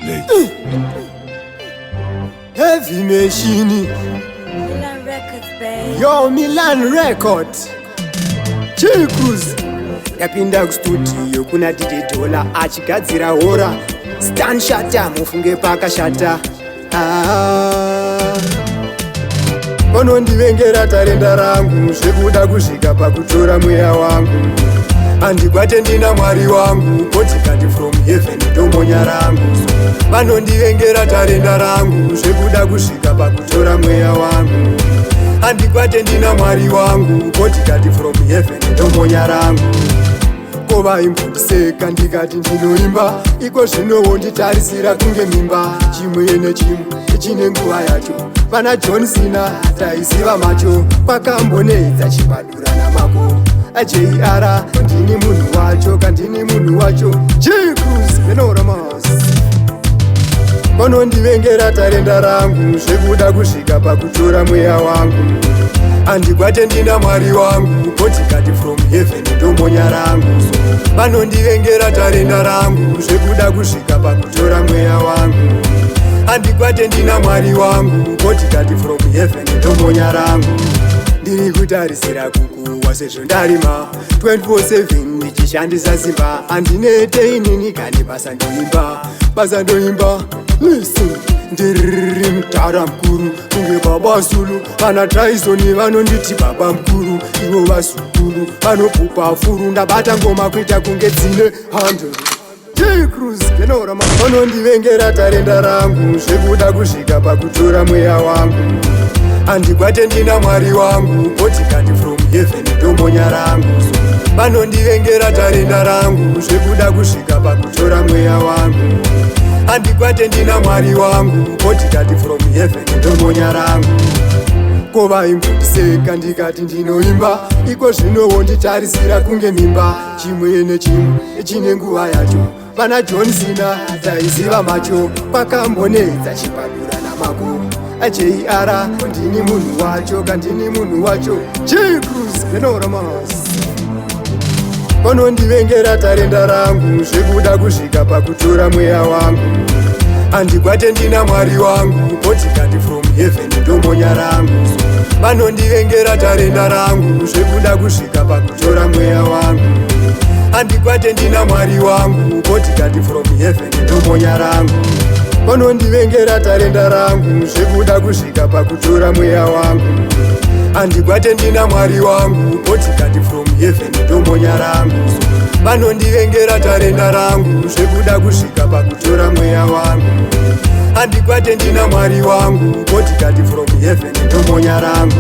Late. Heavy Machine. Milan Records, babe. Yo, Milan Record. Chill Cruise. Ndapinda kustudio kuna DJ Dola achigadzira hora. Stan Shata mufunge pakashata. Ah. Vanondivengera tarenda rangu zvekuda kusvika pakutora mweya wangu. Handikwate, ndina Mwari wangu, bodyguard from heaven, ndomonya rangu. Vanondivengera tarenda rangu zvekuda kusvika pakutora mweya wangu. Handikwate, ndina Mwari wangu, bodyguard from heaven, ndomonya rangu. Ko vaimbondiseka ndikati ndinoimba, iko zvinowo nditarisira kunge mimba. Chimwe nechimwe chine nguva yacho. Vana John Cena taiziva macho, pakambonetsa chibadura namako JR. Ndini munhu wacho, kandini munhu wacho. J Cruz Venoramas. Vanondivengera tarenda rangu zvekuda kusvika pakutora mweya wangu. Handikwate, ndina Mwari wangu, bodyguard from heaven, ndomonya rangu. Vanondivengera tarenda rangu zvekuda kusvika pakutora mweya wangu. Handikwate, ndina Mwari wangu, bodyguard from heaven, ndomonya rangu. Ndiri kutarisira kukuwa sezvo ndarima 24/7 ndichishandisa simba. Handinete inini kani, basa ndoimba, basa ndoimba. Listen, ndiri mudhara mukuru kunge Baba Zulu. Vana Tyson vanonditi baba mukuru, ivo vazukuru vanopupa furu. Ndabata ngoma kuita kunge dzine handle. J Cruz Genorama. Vanondivengera tarenda rangu zvekuda kusvika pakutora mweya wangu. Handikwate, ndina Mwari wangu, bodyguard from heaven, ndomonya rangu. Vanondivengera tarenda rangu zvekuda kusvika pakutora mweya wangu. Handikwate, ndina Mwari wangu, bodyguard from heaven, ndomonya rangu. Ko vaimbondiseka ndikati ndinoimba, iko zvinowo nditarisira kunge mimba. Chimwe nechimwe chine nguva yacho. Vana John Cena taiziva macho, pakambonetsa chibadura namako JR. Ndini munhu wacho, kandini munhu wacho. J Cruz Venoramas. Vanondivengera tarenda rangu zvekuda kusvika pakutora mweya wangu. Handikwate, ndina Mwari wangu, bodyguard from heaven, ndomonya rangu. Vanondivengera tarenda rangu zvekuda kusvika pakutora mweya wangu. Handikwate, ndina Mwari wangu, bodyguard from heaven, ndomonya rangu. Vanondivengera tarenda rangu zvekuda kusvika pakutora mweya wangu. Handikwate, ndina Mwari wangu, bodyguard from heaven, ndomonya rangu. Vanondivengera tarenda rangu zvekuda kusvika pakutora mweya wangu. Handikwate, ndina Mwari wangu, bodyguard from heaven, ndomonya rangu.